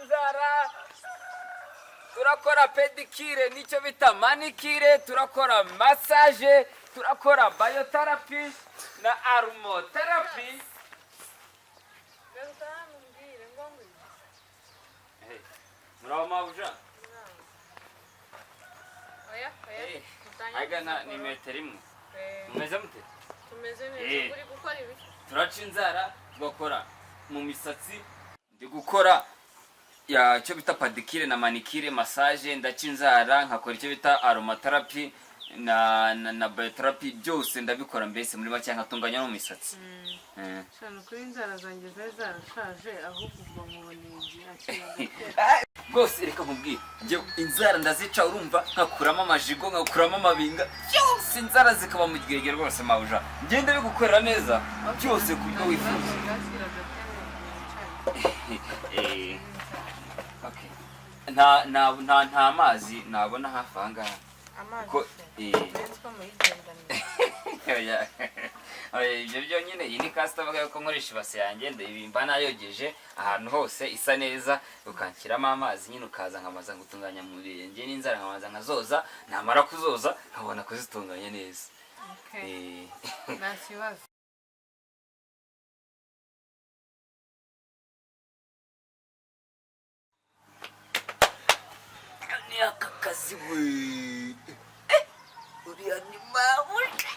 Inzara, turakora pedicure n'icyo bita manicure, turakora massage, turakora biotherapy na aromatherapy. Garuka hano umbwire ngo ngwino. Muraho, mabuja? Oya, oya. Mutangiye Agana ni gusakura. metero imwe. Eh, Mumeze mute? Tumeze neza. Eh. Uri gukora ibiki? Turaca inzara, tugakora mu misatsi. Ndi gukora ya icyo bita pedicure na manicure, massage, ndaca inzara, nkakora icyo bita aromatherapy na biotherapy, byose ndabikora. Mbese muri make nkatunganya no mu misatsi. Shana, kuri inzara zanjye zari zarashaje, ahubwo ubwo nkuboneye igihe akira. Rwose reka nkubwire, njye inzara ndazica, urumva, nkakuramo amajigo, nkakuramo amabinga, byose inzara zikaba mu gihege. Rwose mabuja, ngenda bigukorera neza byose ku buryo wifuza. Bwakira agatebe wicaye. Okay. Nta mazi nabona hafi aha ngaha? Amazi Ko se? Eh. Uretse ko muyigendaniye. Oya, oya, ibyo byonyine. Iyi ni customer ko nkoresha ibase yanjye, mba nayogeje ahantu hose isa neza, ukanshyiramo amazi nyine, ukaza nkamaza gutunganya mu birenge n'inzara, nkamaza nkazoza, namara kuzoza nkabona kuzitunganya neza. Okay. Eh, Nta kibazo. Ni aka kazi we. Uriya ni mabuja,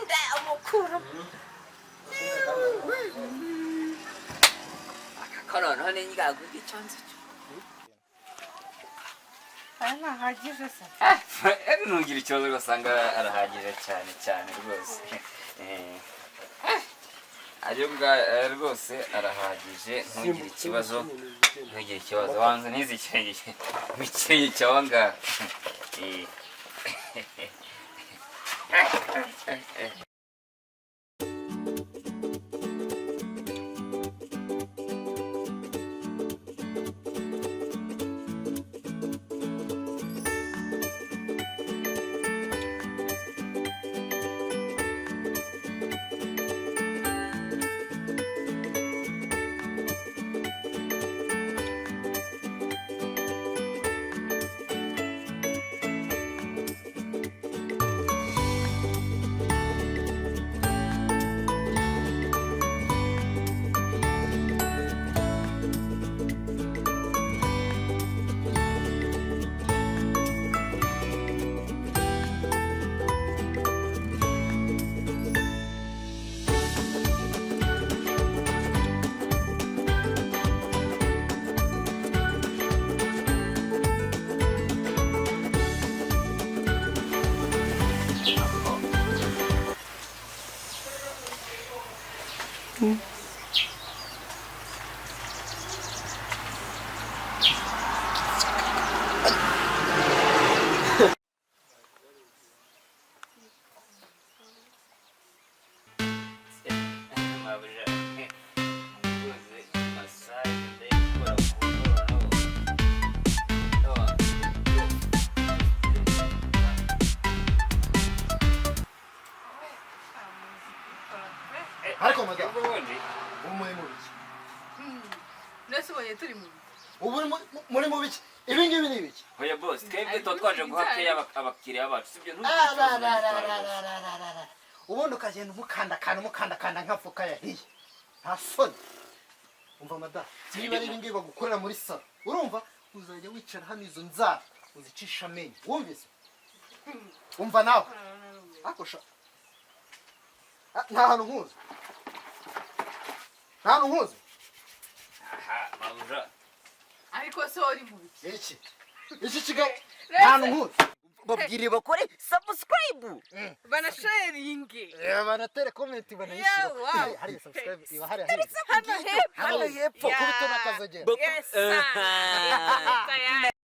ndayamukura aka ko noneho ni ngaguga icyo nzi cyo. Aya ntahagije se? Ntugire ikibazo, ugasanga arahagije cyane cyane rwose. Ayo rwose arahagije, ntugire ikibazo, ntugire ikibazo. Wanze ntizi ikirenge mu kirenge cyawe ngaha. Eh. Mabuja, rwose massage ndayikora ku buryo noneho Ariko madamu, ubundi ubu muri mu biki? Ndetse ubonye turi mu Ubu muri mu biki? Ibi ngibi ni ibiki? Oya boss, twebwe tuba twaje guha keya abakiriya bacu, sibyo? Ntugire ikibazo na gito rwose. Ubundi ukagenda umukandakanda, umukandakanda nka voka yahiye, nta soni. Umva madamu, niba ari ibi ngibi bagukorera muri salon, urumva uzajya wicara hano, izo nzara uzicisha amenyo, wumvise? Umva nawe, ariko sha, nta hantu nkuzi, nta hantu nkuzi. Aha mabuja. Ariko se uri mu biki? Iki kigabo, nta hantu nkuzi. Babwire bakore subscribe. Banasharinge. Banatere comment, banayishyira. Yeah, wow. Hariya subscribe iba hariya hirya. Hano hepfo. Hano hepfo. Kubita n'akazogera. Yes, sir.